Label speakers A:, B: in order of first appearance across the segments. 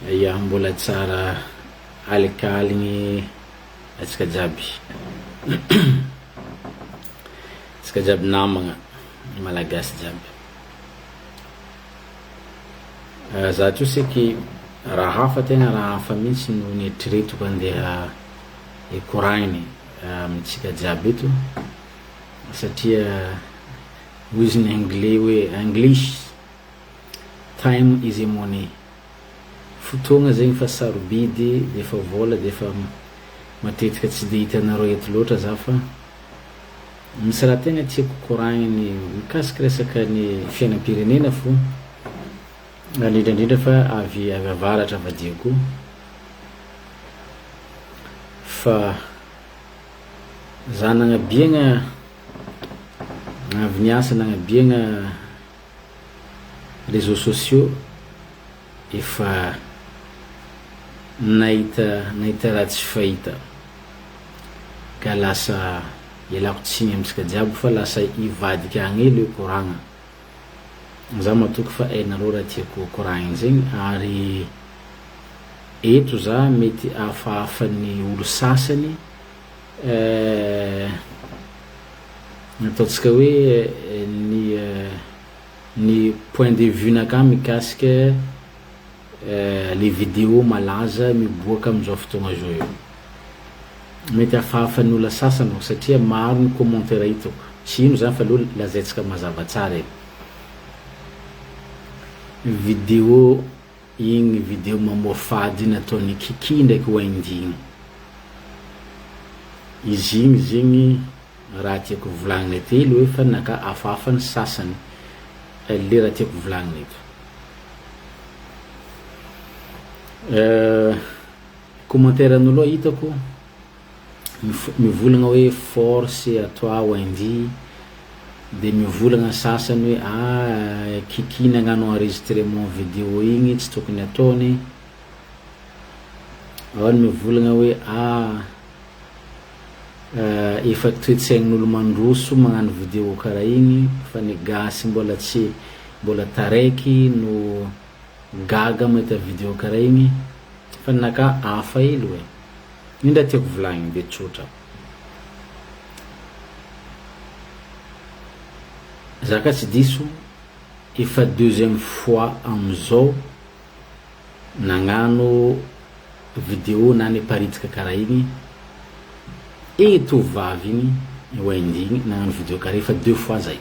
A: Ya mbola tsara alikaligny atsika jiaby. Atsika jiaby namagna malagasy jiaby. Za teo seky raha hafa tegna raha hafa mintsy no nieritreretiko andeha hikoragniny amintsika jiaby eto satria hoy izy ny anglais hoe english time is a money. Fotoagna zegny fa sarobidy de efa vôla de efa matetika tsy de hitanareo eto loatra za fa misy raha tegna tiako koragniny mikasiky resaka ny fiainam-pirenena fô indrindra indrindra fa avy avy avaratra avy adia koa fa za nagnabiagna avy niasa nagnabiagna Réseaux sociaux efa nahita nahita raha tsy fahita ka lasa ialako tsiny amintsika jiaby fa lasa hivadika agny le koragna. Za matoky fa hainareo raha tiako koragnina zegny ary eto za mety hafahafan'ny olo sasany Ataontsika hoe ny ny point de vue nakah mikasika le video malaza miboaka amizao fotoagna zao io. Mety hafahafa ny olona sasany manko satria maro ny commentaire hitako. Tsy ino zany fa aleo lazaintsika mazava tsara e. Video Igny video mamoafady nataon'i Kiki ndraiky Wendy igny. Izy igny zegny raha tiako volagnina eto hely hoe fa naka hafahafa ny sasany le raha tiako volagnina eto. Commentaire an'olo hitako mivolagna hoe force à toi Wendy, de mivolagna ny sasany hoe ah Kiki nagnano enregistrement video igny tsy tokony ataony, ao ny mivolagna hoe ah efa toe-tsain'olo mandroso magnano video karaha igny fa ny gasy mbola tsy mbola taraiky no gaga mahita video karaha igny fa ny naka hafa hely oe. Ino raha tiako volagniny de tsotra. Za ka tsy diso, efa deuxième fois amizao nagnano video na niparitaka karaha igny, igny tovovavy igny, Wendy igny nagnano video karaha igny efa deux fois zay.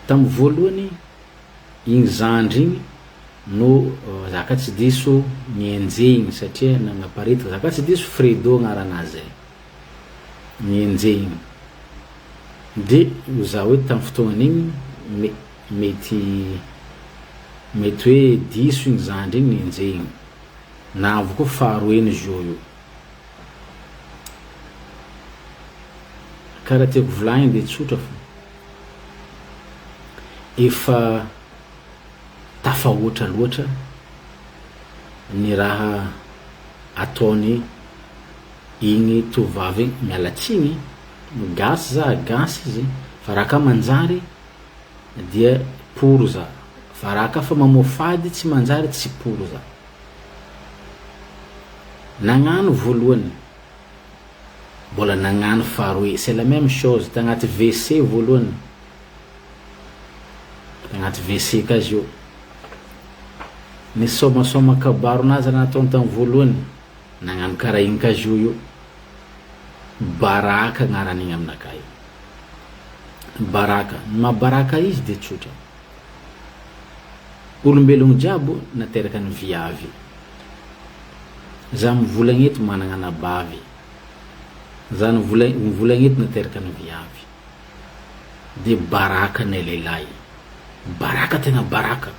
A: Tamy voalohany Igny zandry igny no za ka tsy diso nienjehigny satria nagnaparitaka, za ka tsy diso Fredo agnaranazy zay, nienjehigny, de za hoe tam fotoagnan'igny me- mety mety hoe diso igny zandry igny nienjehigny, na avy koa faharoeny zio io. Ka raha tiako volagniny de tsotra fô. Efa tafahoatra loatra ny raha ataony igny tovovavy igny, miala tsiny, gasy za, gasy izy fa raha ka manjary dia pour za, fa raha ka fa mamoafady tsy manjary tsy pour za. Nagnano voalohany. Mbola nagnano faharoe, c'est la même chose, tagnaty WC voalohany, tagnaty WC ka izy io, nisomasoma kabaronazy raha nataony tamy voalohany, nagnano karaha igny ka izy io io, baraka agnaran'igny aminakahy io, baraka, ny maha baraka izy de tsotra, olombelogno jiaby nateraka ny viavy, Za mivolagna eto managna anabavy. Za nivola mivolagna eto nateraka ny viavy. De baraka anay lehilahy. Baraka tegna baraka.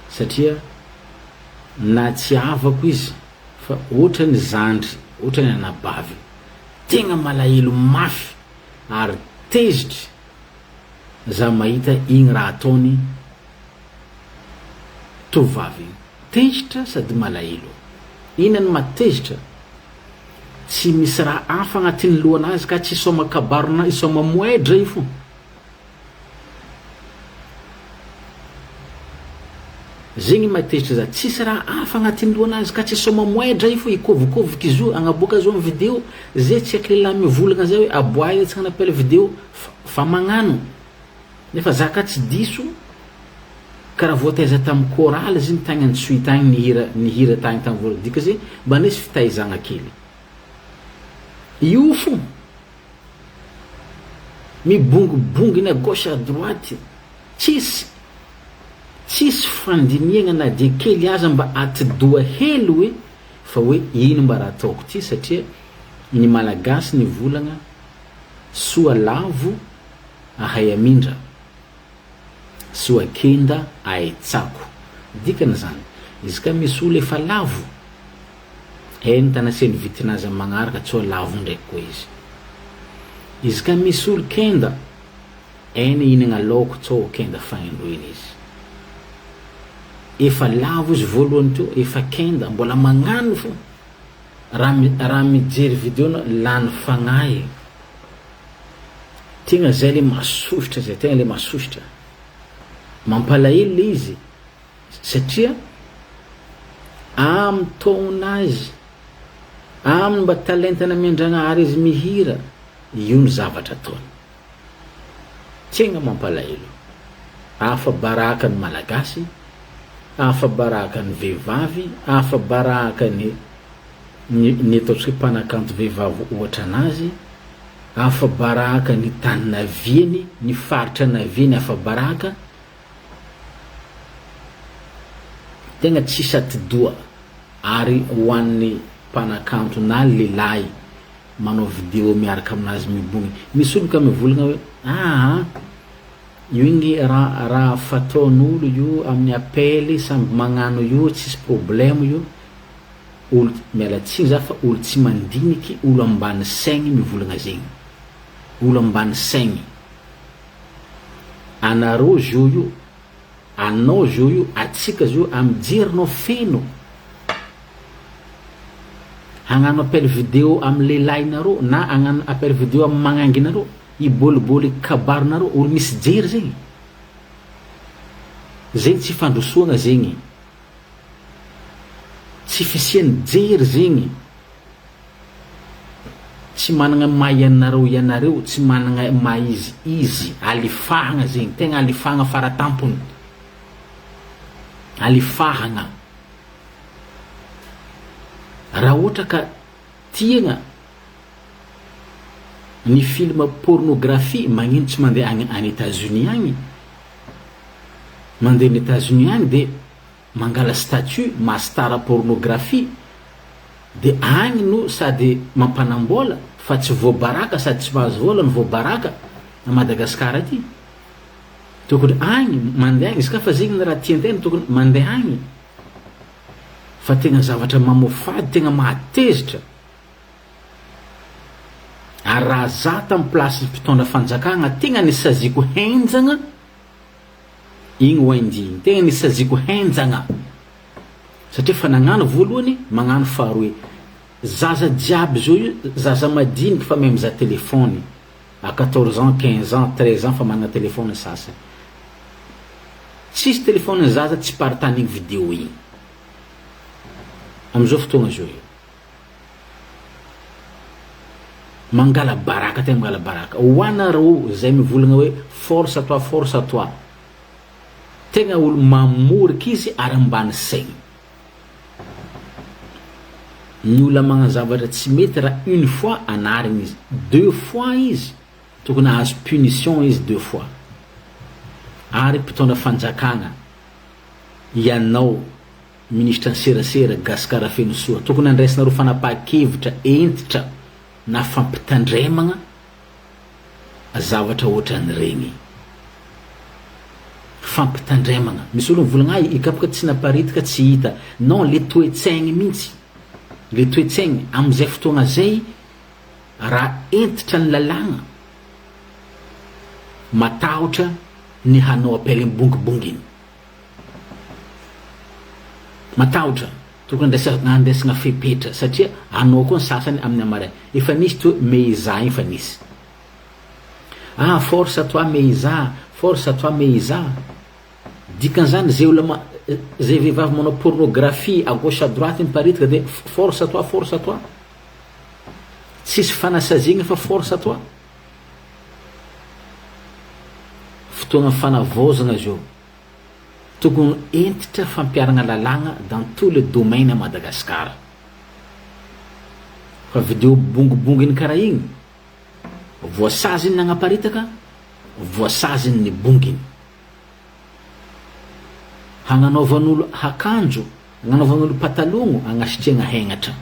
A: Satria na tsy havako izy fa otrany zandry, otrany anabavy. Tegna malahelo mafy ary tezitry za mahita igny raha ataony tovovavy igny. Tezitra sady malahelo. Inona no mahatezitra? Tsy misy raha hafa agnatin'ny lohanazy ka tsy hisaoma kabaro na hisaoma moedra io fô. Zegny mahatezitra za, tsisy raha hafa agnatin'ny lohanazy ka tsy sao mamoedra io fô hikôvokôvoka izy io agnaboaka azy io amin'ny vidéo, zay tsy haiko lehilahy mivolagna zay hoe aboahy tsy hagnano appel vidéo fa fa magnano nefa za ka tsy diso karaha voataiza tamin'ny chorale izy iny tagny Antsohihy tagny nihira nihira tagny tamin'ny voalohany dika zay mba nisy fitaizagna kely io fô mibongibonginy à gauche à droite tsisy Tsisy fandinihagna na dia kely aza mba atidoha hely hoe fa hoe ino mba raha ataoko ty satria ny Malagasy nivolagna soa lavo ahay amindra, soa kenda ahay tsako. Dikany zany, izy ka misy olo efa lavo, entana asiany vitinazy am magnaraka tsoa lavo ndraiky koa izy. Izy ka misy olo kenda, Eny hihinagna laoko tsao kenda fagnindroeny izy. Efa lavo izy voalohany teo, efa kenda, mbola magnano fô. Raha raha mijery video anao lany fagnahy. Tegna zay le mahasosotra zay, tegna le mahasosotra. Mampalahelo le izy satria amy taognazy, amy mba talenta namian-dragnahary izy mihira, io ny zavatra ataony. Tegna mampalahelo. Afa-baraka ny Malagasy, afa-baraka ny vehivavy, afa-baraka ny ny ny ataontsika hoe mpanakanto vehivavy ohatra anazy, afa-baraka ny tany naviany, ny faritra naviany afa-baraka. Tegna tsisy atidoha ary ho an'ny mpanakanto na lehilahy manao video miaraka aminazy mibogny. Misy olo ka mivolagna hoe aa io igny raha raha fataon'olo io amin'ny appel samby magnano io tsisy problème io. Olo miala tsiny za fa olo tsy mandiniky olo ambany saigny mivolagna zegny. Olo ambany saigny. Anareo zo io, anao zo io, atsika zo io, amy jerinao feno. Hagnano appel video amy lehilahinareo na hagnano appel video amy magnanginareo, hibôlibôly kabarinareo, olo misy jery zegny. Zegny tsy fandrosoagna zegny. Tsy fisian'ny jery zegny. Tsy managna maha ianareo ianareo, tsy managna maha izy izy, alifahagna zegny, tegna alifahagna faratampony. Alifahagna. Raha ohatra ka tiagna ny film pornographie magnino tsy mandeha agny any Etats Unis agny? Mandeha any Etats Unis agny de mangala statut maha star pornographie de agny no sady mampanambola fa tsy voabaraka sady tsy mahazo vola no voabaraka a Madagascar aty. Tokony agny mandeha agny izy ka fa zegny ny raha tiantegna tokony mandeha agny. Fa tegna zavatra mamoafady tegna mahatezitra. Ary raha za tam place mpitondra fanjakagna tegna nisaziako henjagna igny Wendy igny, tegna nisaziako henjagna satria fa nagnano voalohany magnano faharoe, zaza jiaby zao io zaza madiniky fa mahay mizaha telephone à 14 ans, 15 ans, 13 ans fa managna telephone ny sasany, tsisy telephone ny zaza tsy partaner video igny amizao fotoagna zao io. Mangala baraka tegna mangala baraka. Ho anareo zay mivolagna hoe force à toi force à toi. Tegna olo mamoriky izy ary ambany saigny. Ny olona magnano zavatra tsy mety raha une fois anarigny izy, deux fois izy tokony ahazo punition izy deux fois. Ary mpitondra fanjakagna ianao Minisitry ny serasera, Gascar Fenosoa, tokony handraisinareo fanapahan-kevitra hentitra na fampitandremagna zavatra ohatran'ireny. Fampitandremagna. Misy olo mivolagna ah i kapoka tsy naparitaka tsy hita. Non, le toe-tsaigny mihitsy. Le toe-tsaigny amin'izay fotoagna zay raha hentitra ny lalàgna, matahotra ny hanao appel mibongibonginy. Matahotra, tokony andraisana andraisana fepetra satria anao koa ny sasany amin'ny hamaray. Efa nisy ty hoe Meiza igny efa nisy. Ah force à toi Meiza, force à toi Meiza. Dikan'izany zay olona ma-. zay vehivavy manao pornographie à gauche à droite miparitaka de force à toi, force à toi. Tsisy fanasaziagna fa force à toi. Fotoagna fanavaozagna zao. Tokony hentitra fampiharagna lalàgna dans tous les domaines à Madagascar. Fa video bongobonginy karaha igny, voasaziny nagnaparitaka, voasaziny ny bonginy. Hagnanaovan'olo akanjo, hagnanaovan'olo patalogno, agnasitrihagna hegnatra.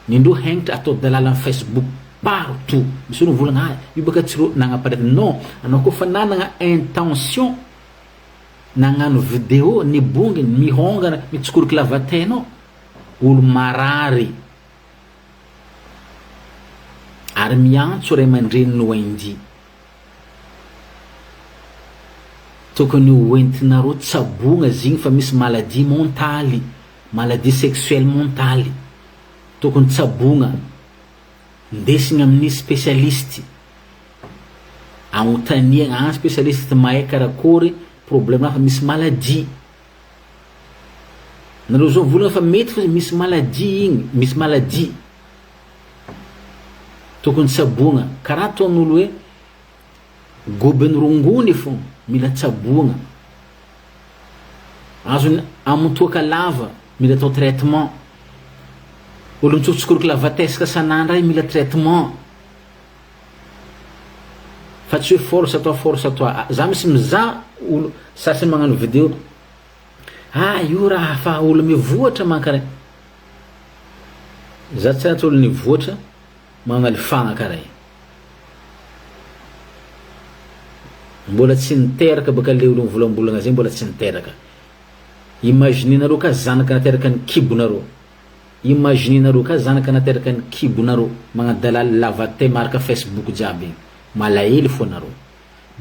A: Nindroa hegnatra atao dalala am Facebook partout. Misy olo mivolagna ah io baka tsy rô nagnaparitaka. Non, anao koa fa nanagna intention nagnano video nibonginy, mihongana, mitsikoriky lavatenao, olo marary ary miantso ray aman-dreniny Wendy. Tokony ho entinareo tsaboina zigny fa misy maladie mentaly, maladie sexuelle mentaly. Tokony tsaboina, ndesigna amin'ny spécialiste. Agnontaniagna agny spécialiste mahay karakôry problème fa misy maladie. Nareo zao mivolagna fa mety fa misy maladie igny, misy maladie. Tokony tsaboina, karaha ataon'olo hoe gobin'ny rongony fô mila tsaboina. Azony amontoaka lava mila atao traitement. Olo mitsokotsokoroko lavatesaka sanandra io mila traitement. Fa tsy hoe force à toi, force à toi. Za misy mizaha olo sasany magnano video, ah io raha fa olo mivoatra mankaraha. Za tsy ratsy olo nivoatra magnalifagna karaha io. Mbola tsy niteraka baka le olo mivolambolagna zay mbola tsy niteraka. Imaginez-nareo ka zanaka nateraka ny kibonareo. Imaginez-nareo ka zanaka nateraka ny kibonareo magnadalala lava tay maraka facebook jiaby igny. Malahelo fô nareo.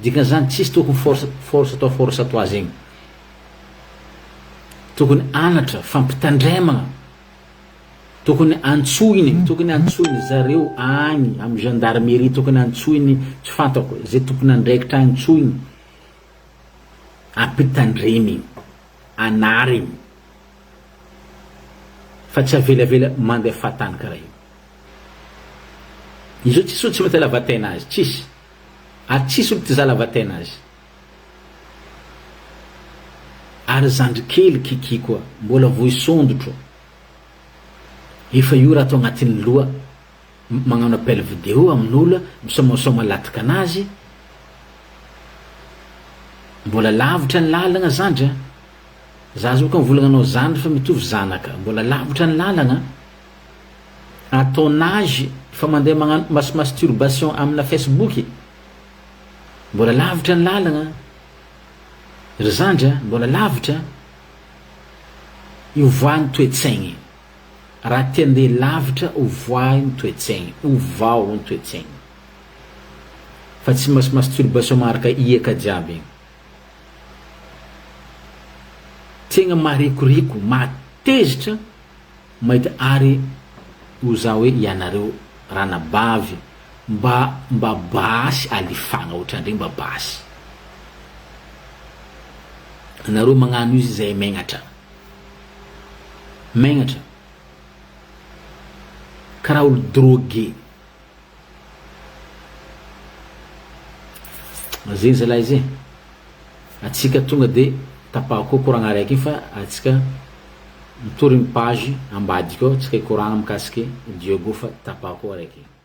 A: Dikan'izany tsisy tokony force force toi force toi zegny. Tokony anatra fampitandremagna. Tokony antsoiny, tokony antsoiny zareo agny amy gendarmerie, tokony antsoiny tsy fantako ze tompon'andraikitra antsoiny. Ampitandremigny, anarigny. Fa tsy avelavela mandeha fahatany karaha io. Izy io tsisy olo tsy mety lava-tena azy, tsisy. Ary tsisy olo tia lava-tena azy. Ary zandry kely Kiki koa mbola vo hisondrotro. Efa io raha atao agnatin'ny loha magnano appel vidéo amin'olo misaomasaoma latika anazy. Mbola lavitra ny lalagna zandry a. Za zao ka mivolagna anao zandry fa mitovy zanaka. Mbola lavitra ny lalagna. À ton âge efa mandeha magnano mas masturbation amina facebook? Mbola lavitra ny lalagna ry zandry a, mbola lavitra. Ovahy ny toe-tsaigny. Raha te handeha lavitra ovahy ny toe-tsaigny, ovao ny toe-tsaigny. Fa tsy mas masturbation maharaka hiaka jiaby igny. Tegna marikoriko, mahatezitra Mahita ary ho za hoe ianareo ranabavy mba mba basy alifagna otran-dregny mba basy. Anareo magnano izy zay megnatra. Megnatra. Karaha olo drogué. Zegny zalahy izy e. Atsika tonga de tapaho koa koragna araiky igny fa atsika mitory ny page ambadika ao, tsika hikoragna mikasiky Diego fa tapaho koa araiky igny.